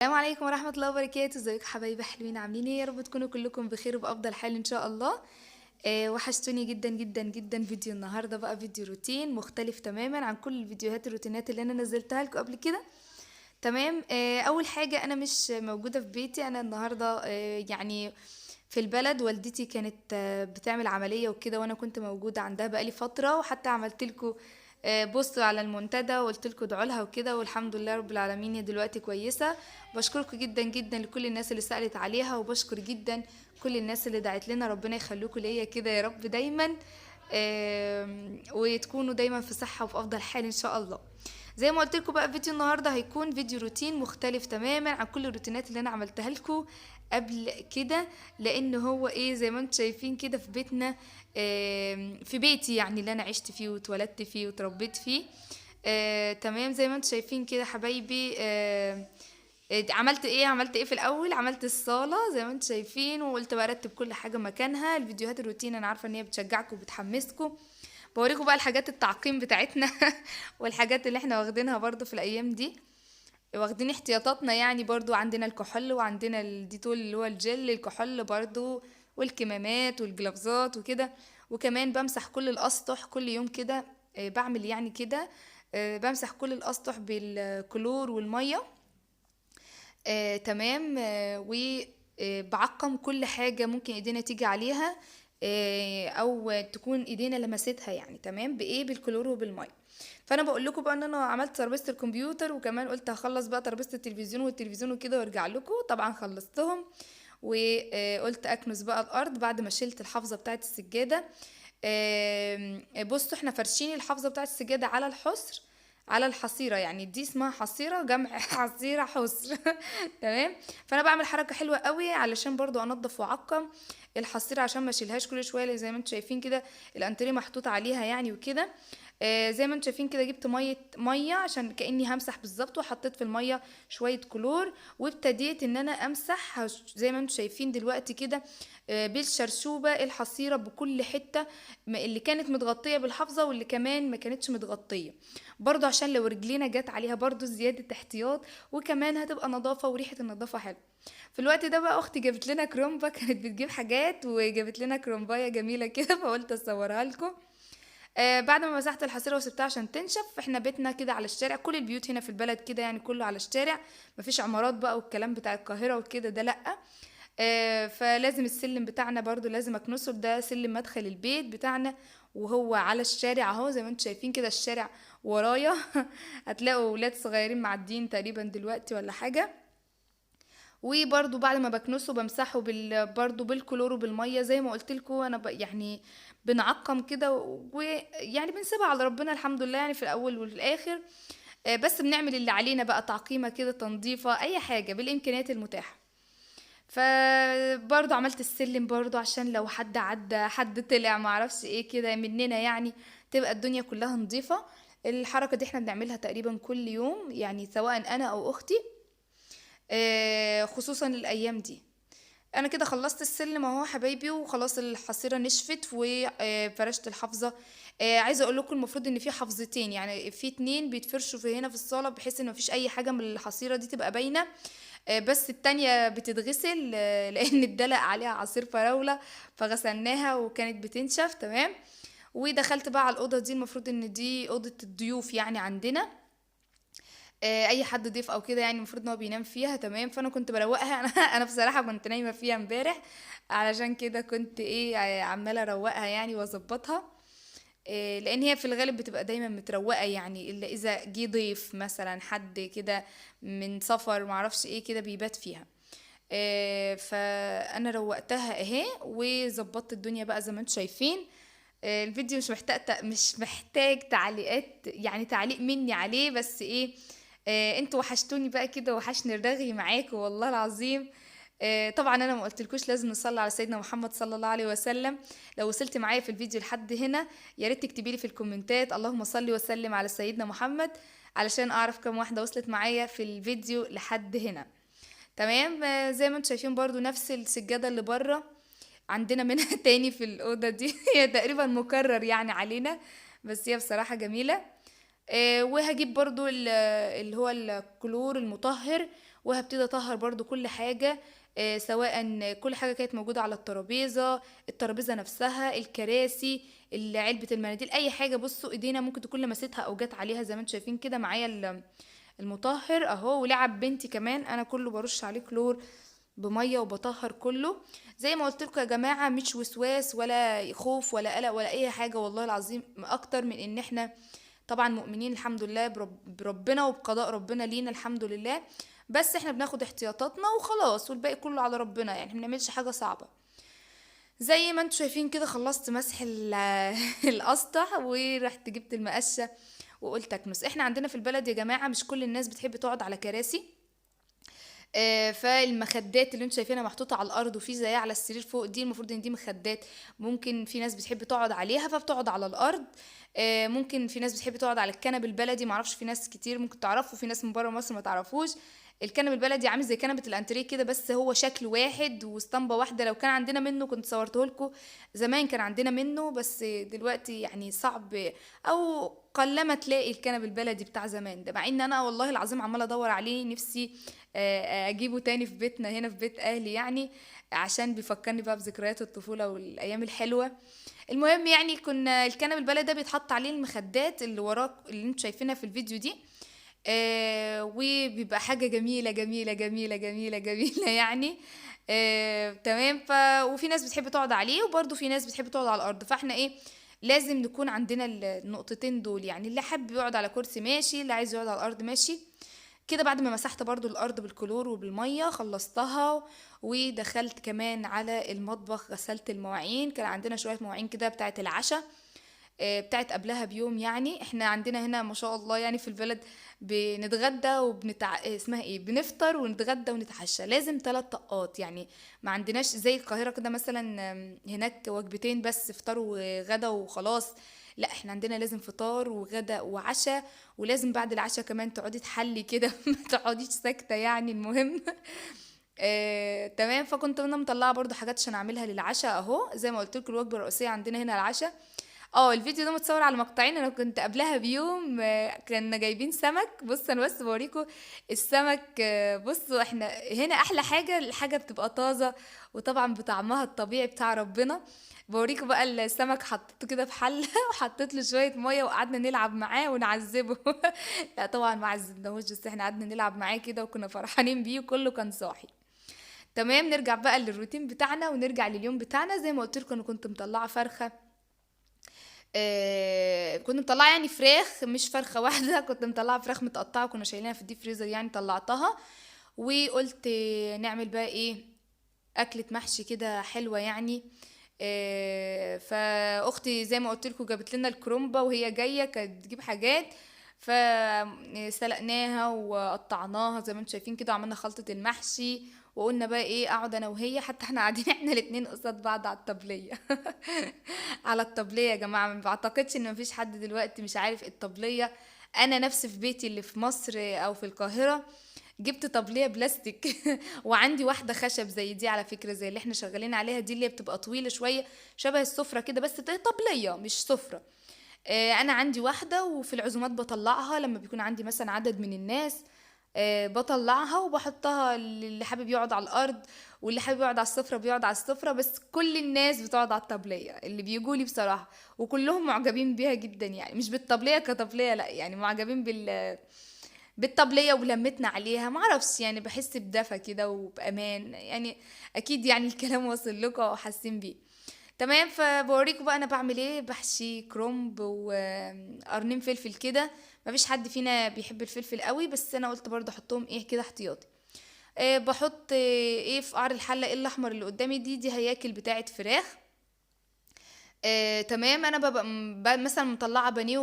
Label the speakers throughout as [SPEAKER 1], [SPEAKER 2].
[SPEAKER 1] السلام عليكم ورحمة الله وبركاته. ازيكم حبايبي حلوين، عاملين ايه؟ يا رب تكونوا كلكم بخير وبأفضل حال ان شاء الله. وحشتوني جدا جدا جدا. فيديو النهارده بقى فيديو روتين مختلف تماما عن كل الفيديوهات الروتينات اللي انا نزلتها لكم قبل كده. تمام. اول حاجة انا مش موجودة في بيتي، انا النهارده يعني في البلد. والدتي كانت بتعمل عملية وكده، وانا كنت موجودة عندها بقالي فترة، وحتى عملت لكم post على المنتدى وقلت لكم ادعوا لها وكده، والحمد لله رب العالمين هي دلوقتي كويسة. بشكركم جدا جدا لكل الناس اللي سالت عليها، وبشكر جدا كل الناس اللي دعت لنا، ربنا يخليكم ليا كده يا رب دايما، وتكونوا دايما في صحة وفي افضل حال ان شاء الله. زي ما قلت لكم بقى فيديو النهارده هيكون فيديو روتين مختلف تماما عن كل الروتينات اللي انا عملتها لكم قبل كده، لان هو ايه زي ما انتم شايفين كده في بيتنا، في بيتي يعني اللي انا عشت فيه واتولدت فيه وتربيت فيه. تمام. زي ما انتم شايفين كده حبايبي، عملت ايه؟ عملت ايه في الاول؟ عملت الصاله زي ما انتم شايفين، وقلت برتب كل حاجة مكانها. الفيديوهات الروتين انا عارفه ان هي بتشجعكم وبتحمسكم. بوريكم بقى الحاجات التعقيم بتاعتنا والحاجات اللي احنا واخدينها برضو في الايام دي، واخدين احتياطاتنا يعني. برضو عندنا الكحول وعندنا الديتول اللي هو الجل الكحول برضو، والكمامات والجلافزات وكده. وكمان بمسح كل الاسطح كل يوم كده، بعمل يعني كده، بمسح كل الاسطح بالكلور والمية. تمام. وبعقم كل حاجة ممكن ايدينا تيجي عليها، او تكون ايدينا لمستها يعني. تمام. بايه؟ بالكلور وبالميه. فانا بقول لكم بقى ان انا عملت ترابيزة الكمبيوتر، وكمان قلت هخلص بقى ترابيزة التلفزيون والتلفزيون وكده وارجع لكم. طبعا خلصتهم، وقلت اكنس بقى الارض بعد ما شلت الحافظة بتاعه السجادة. بصوا احنا فرشين الحافظة بتاعه السجادة على الحصر، على الحصيرة، يعني دي اسمها حصيره، جمع حصيره حصر تمام. فانا بعمل حركة حلوة قوي علشان برضو انضف واعقم الحصيرة عشان ما اشيلهاش كل شوية. زي ما انتم شايفين كده الانتريه محطوط عليها يعني وكده. زي ما انتم شايفين كده جبت مية عشان كاني همسح بالظبط، وحطيت في المية شوية كلور، وابتديت ان انا امسح زي ما انتم شايفين دلوقتي كده، بالشرشوبه الحصيرة بكل حتة اللي كانت متغطيه بالحافظه واللي كمان ما كانتش متغطيه، برضو عشان لو رجلينا جت عليها برضو زيادة احتياط، وكمان هتبقى نظافة وريحه النظافة حلوة. في الوقت ده بقى اختي جابت لنا كرومبا، كانت بتجيب حاجات وجابت لنا كرومبايه جميلة كده، فقلت اصورها لكم. بعد ما مسحت الحصيرة وسبتها عشان تنشف، احنا بيتنا كده على الشارع، كل البيوت هنا في البلد كده يعني كله على الشارع، مفيش عمارات بقى والكلام بتاع القاهرة وكده ده لأ. فلازم السلم بتاعنا برضو لازم اكنسه، ده سلم مدخل البيت بتاعنا وهو على الشارع اهو زي ما انتم شايفين كده، الشارع ورايا هتلاقوا ولاد صغيرين معديين تقريبا دلوقتي ولا حاجة. وبرضو بعد ما بكنسه بمسحه برضو بالكلور وبالميه زي ما قلت لكم. انا يعني بنعقم كده، ويعني بنسيبها على ربنا الحمد لله يعني في الاول وفي الاخر، بس بنعمل اللي علينا بقى، تعقيمه كده، تنظيفه، اي حاجة بالامكانيات المتاحة. فبرضو عملت السلم برضو عشان لو حد عدى، حد طلع، معرفش ايه كده مننا يعني، تبقى الدنيا كلها نظيفة. الحركة دي احنا بنعملها تقريبا كل يوم يعني، سواء انا او اختي، خصوصا الايام دي. انا كده خلصت السلم اهو حبايبي، وخلاص الحصيرة نشفت وفرشت الحافظة. عايزه اقول لكم المفروض ان في حافظتين، يعني في اتنين بيتفرشوا في هنا في الصاله، بحيث ان مفيش اي حاجة من الحصيرة دي تبقى باينة، بس التانية بتتغسل، لان اتدلق عليها عصير فراوله فغسلناها وكانت بتنشف. تمام. ودخلت بقى على الاوضة دي، المفروض ان دي اوضة الضيوف يعني عندنا، اي حد ضيف او كده يعني المفروض ان هو بينام فيها. تمام. فانا كنت بروقها انا بصراحة كنت نايمة فيها امبارح، علشان كده كنت عماله اروقها يعني واظبطها، لان هي في الغالب بتبقى دايما متروقه يعني، الا اذا جه ضيف مثلا، حد كده من سفر معرفش ايه كده بيبات فيها. فانا روقتها اهي وظبطت الدنيا بقى زي ما انتم شايفين. الفيديو مش محتاج تعليقات، يعني تعليق مني عليه، بس ايه، انتوا وحشتوني بقى كده، وحشني الرغي معاكم والله العظيم. طبعا انا ما قلتلكوش لازم نصلي على سيدنا محمد صلى الله عليه وسلم. لو وصلت معايا في الفيديو لحد هنا يا ريت تكتبي لي في الكومنتات اللهم صل وسلم على سيدنا محمد، علشان اعرف كم واحدة وصلت معايا في الفيديو لحد هنا. تمام. زي ما انتم شايفين برضو نفس السجادة اللي بره عندنا منها تاني في الاوضة دي هي تقريبا مكرر يعني علينا، بس هي بصراحة جميلة. وهجيب برضو اللي هو الكلور المطهر وهبتدي اطهر برضو كل حاجة، سواء كل حاجة كانت موجودة على الترابيزة، الترابيزة نفسها، الكراسي، علبة المناديل، اي حاجة. بصوا ايدينا ممكن تكون لمستها او جت عليها زي ما انتم شايفين كده. معايا المطهر اهو، ولعب بنتي كمان انا كله برش عليه كلور بميه وبطهر كله. زي ما قلت لكم يا جماعة، مش وسواس ولا خوف ولا قلق ولا اي حاجة والله العظيم، اكتر من ان احنا طبعا مؤمنين الحمد لله بربنا وبقضاء ربنا لينا الحمد لله، بس احنا بناخد احتياطاتنا وخلاص، والباقي كله على ربنا، يعني ما بنعملش حاجة صعبة. زي ما انتم شايفين كده خلصت مسح الاسطح، ورحت جبت المقشه وقلت اكنس. احنا عندنا في البلد يا جماعة مش كل الناس بتحب تقعد على كراسي، فالمخدات اللي انتم شايفينها محطوطة على الارض وفي زيها على السرير فوق، دي المفروض ان دي مخدات ممكن في ناس بتحب تقعد عليها فبتقعد على الارض، ممكن في ناس بتحب تقعد على الكنب البلدي، معرفش في ناس كتير ممكن تعرفه، في ناس من بره مصر ما تعرفوش. الكنب البلدي عامل زي كنبة الانتريه كده، بس هو شكل واحد واسطمبه واحدة. لو كان عندنا منه كنت صورته لكم زمان، كان عندنا منه، بس دلوقتي يعني صعب او قلما تلاقي الكنب البلدي بتاع زمان ده، مع ان انا والله العظيم عماله ادور عليه، نفسي اجيبه تاني في بيتنا هنا في بيت اهلي، يعني عشان بيفكرني بقى بذكريات الطفولة والايام الحلوة. المهم يعني كنا الكنب البلدي ده بيتحط عليه المخدات اللي وراك اللي انتوا شايفينها في الفيديو دي، وبيبقى حاجة جميلة جميلة جميلة جميلة جميلة يعني، تمام. وفي ناس بتحب تقعد عليه، وبرده في ناس بتحب تقعد على الأرض، فاحنا ايه لازم نكون عندنا النقطتين دول، يعني اللي حابب يقعد على كرسي ماشي، اللي عايز يقعد على الأرض ماشي كده. بعد ما مسحت برضو الأرض بالكلور وبالمية خلصتها، ودخلت كمان على المطبخ غسلت المواعين. كان عندنا شوية مواعين كده بتاعة العشاء، بتاعت قبلها بيوم، يعني احنا عندنا هنا ما شاء الله يعني في البلد بنتغدى اسمها ايه، بنفطر ونتغدى ونتعشى، لازم 3 طاقات، يعني ما عندناش زي القاهرة كده مثلا هناك وجبتين بس فطار وغدا وخلاص، لا احنا عندنا لازم فطار وغدا وعشاء، ولازم بعد العشاء كمان تقعدي تحلي كده ما تقعديش ساكتة يعني. المهم تمام. فكنت انا مطلعة برضو حاجات عشان اعملها للعشاء اهو، زي ما قلت لكم الوجبة الرئيسية عندنا هنا العشاء. الفيديو ده متصور على مقطعين، انا كنت قبلها بيوم، كنا جايبين سمك. بص انا بس بوريكم السمك، بصوا احنا هنا احلى حاجة الحاجة بتبقى طازة وطبعا بطعمها الطبيعي بتاع ربنا. بوريكم بقى السمك حطيته كده في حله وحطيت له شوية مية وقعدنا نلعب معاه ونعذبه لا طبعا ما عذبناهوش، بس احنا قعدنا نلعب معاه كده وكنا فرحانين بيه وكله كان صاحي. تمام. نرجع بقى للروتين بتاعنا ونرجع لليوم بتاعنا. زي ما قلت لكم انا كنت مطلعه فرخة، كنت مطلعه يعني فراخ، مش فرخة واحدة، كنت مطلعه فراخ متقطعه كنا شايلينها في الديب فريزر يعني، طلعتها وقلت نعمل بقى ايه اكله محشي كده حلوة يعني. فاختي زي ما قلت لكم جابت لنا الكرومبه وهي جاية كانت بتجيب حاجات، فسلقناها وقطعناها زي ما انتم شايفين كده، وعملنا خلطه المحشي، وقلنا بقى ايه اقعد انا وهي، حتى احنا قاعدين احنا الاتنين قصاد بعض على الطبلية على الطبلية يا جماعة. ما بعتقدش ان مفيش حد دلوقتي مش عارف الطبلية. انا نفسي في بيتي اللي في مصر او في القاهرة جبت طبليه بلاستيك وعندي واحدة خشب زي دي على فكرة، زي اللي احنا شغالين عليها دي، اللي بتبقى طويلة شوية شبه السفرة كده، بس طبليه مش سفره. انا عندي واحدة، وفي العزومات بطلعها لما بيكون عندي مثلا عدد من الناس، بطلعها وبحطها، اللي حابب يقعد على الارض واللي حابب يقعد على السفرة بيقعد على السفرة، بس كل الناس بتقعد على الطبلية اللي بيجوا لي بصراحة، وكلهم معجبين بيها جدا، يعني مش بالطبليه كطبليه، لا يعني معجبين بالطبليه ولمتنا عليها، معرفش يعني بحس بدفى كده وبامان يعني، اكيد يعني الكلام واصل لكم وحاسين بيه. تمام. فبوريكم بقى انا بعمل ايه. بحشي كرنب وقرنين فلفل كده، مفيش حد فينا بيحب الفلفل قوي، بس انا قلت برضه احطهم ايه كده احتياطي. بحط ايه في قعر الحلة، ايه الاحمر اللي قدامي دي هياكل بتاعه فراخ. تمام. انا ببقى مثلا مطلعه بانيه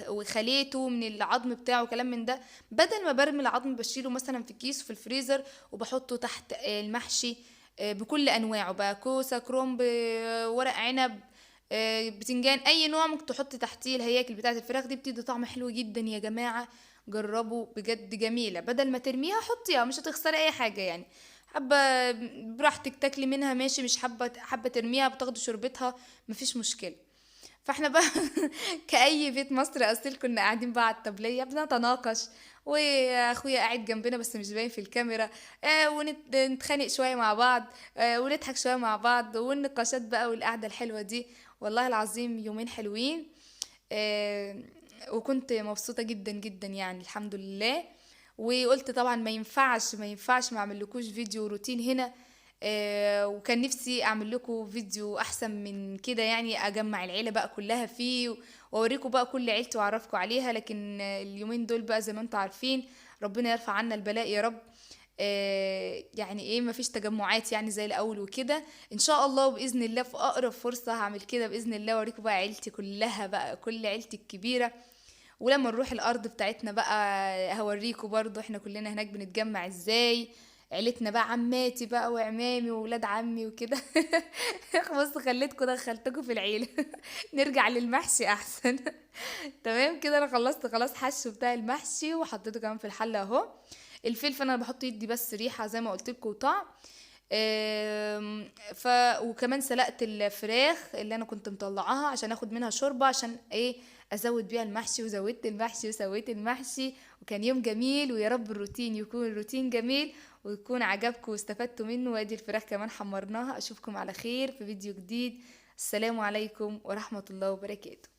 [SPEAKER 1] وخليته من العظم بتاعه وكلام من ده، بدل ما برمي العظم بشيله مثلا في كيس في الفريزر وبحطه تحت المحشي بكل انواعه بقى، كوسة، كرنب، ورق عنب، بتنجان، اي نوع ممكن تحط تحتيه الهياكل بتاعه الفراخ دي، بتدي طعم حلو جدا يا جماعة، جربوا بجد جميلة. بدل ما ترميها حطيها، مش هتخسري اي حاجة يعني، حابة براحتك تاكلي منها ماشي، مش حابة ترميها بتاخدي شوربتها مفيش مشكلة. فاحنا بقى كأي بيت مصري اصيل كنا قاعدين بقى على الطبلية بنتناقش، واخويا قاعد جنبنا بس مش باين في الكاميرا، ونتخانق شوية مع بعض، ونضحك شوية مع بعض، والنقاشات بقى والقعدة الحلوة دي. والله العظيم يومين حلوين، وكنت مبسوطة جدا جدا يعني الحمد لله. وقلت طبعا ما ينفعش ما اعملكوش فيديو روتين هنا، وكان نفسي اعمل لكم فيديو احسن من كده، يعني اجمع العيلة بقى كلها فيه واوريكم بقى كل عيلتي واعرفكم عليها. لكن اليومين دول بقى زي ما انتم عارفين ربنا يرفع عنا البلاء يا رب، يعني ايه مفيش تجمعات يعني زي الاول وكده. ان شاء الله وباذن الله في اقرب فرصة هعمل كده باذن الله، واوريكم بقى عيلتي كلها بقى، كل عيلتي الكبيرة. ولما نروح الارض بتاعتنا بقى هوريكم برضو احنا كلنا هناك بنتجمع ازاي، عيلتنا بقى عماتي بقى وعمامي وولاد عمي وكده. بص خليتكم دخلتكم في العيلة. نرجع للمحشي احسن. تمام كده انا خلصت خلاص حشو بتاع المحشي وحطيته كمان في الحلة اهو. الفلفل انا بحطه يدي بس ريحه زي ما قلت لكم وطعم. وكمان سلقت الفراخ اللي انا كنت مطلعاها عشان اخد منها شوربة عشان ايه ازود بيها المحشي، وزودت المحشي وسويت المحشي، وكان يوم جميل. ويا رب الروتين يكون روتين جميل ويكون عجبكم واستفدتوا منه. وادي الفراخ كمان حمرناها. اشوفكم على خير في فيديو جديد. السلام عليكم ورحمة الله وبركاته.